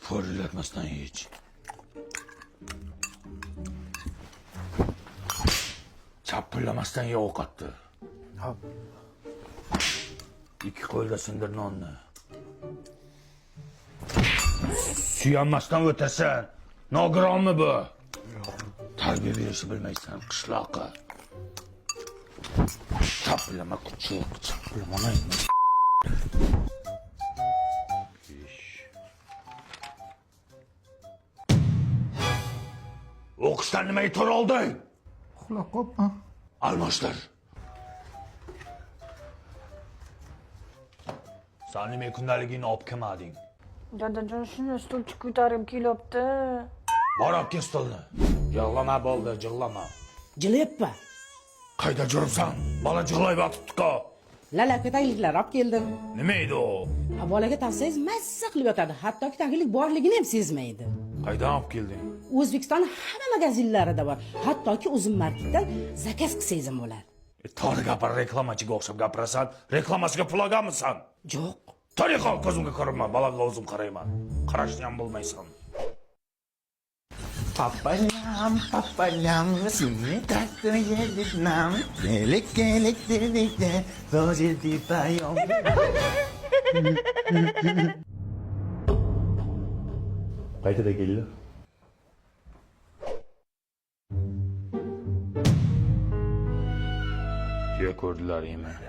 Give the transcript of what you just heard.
Po'rillatmasdan yech. Chapillamasdan ye ovqatni. Hop. Ikki qo'lda sindir nonni. Suyanmasdan o'tasan. Nogironmi bu? Tarbiya berishni bilmaysan, qishloqqa. Chapillama kuchuk, chapillama onangni. O'qishdan nimaga to'r olding? Uxlab qolibman. Almashtir. San nima kundaligingni olib kelmading? Dadajon, shuni stulcha ko'tarib kelyapti. Bor, olib kel stolni. Yig'lama, bo'ldi, jig'lama. Jilayapman. Qayda yuribsan? Bola jig'lab yotibdi-ku. Lalaka tagliklar olib keldim. Nima edi u? Ha, bolaga taqsangiz mazza qilib yotadi. Hattoki taglik borligini ham sezmaydi. Qaydan olib kelding? O'zbekiston hamma magazinlarida bor. Hattoki Uzum Marketdan zakaz qilsangiz ham bo'ladi. To'g'ri gapir, reklamachiga o'xshab gapirasan. Reklamasiga pul olganmisan? Yo'q. Tariqa, ko'zimga ko'rinma, bolaga o'zim qarayman. Qarashni ham bilmaysan. По полям, по полям, синий трактор едет нам. Келик, келик, келик, лошади поем. Qaytada keldi? Tuya ko'rdilar, yemadi.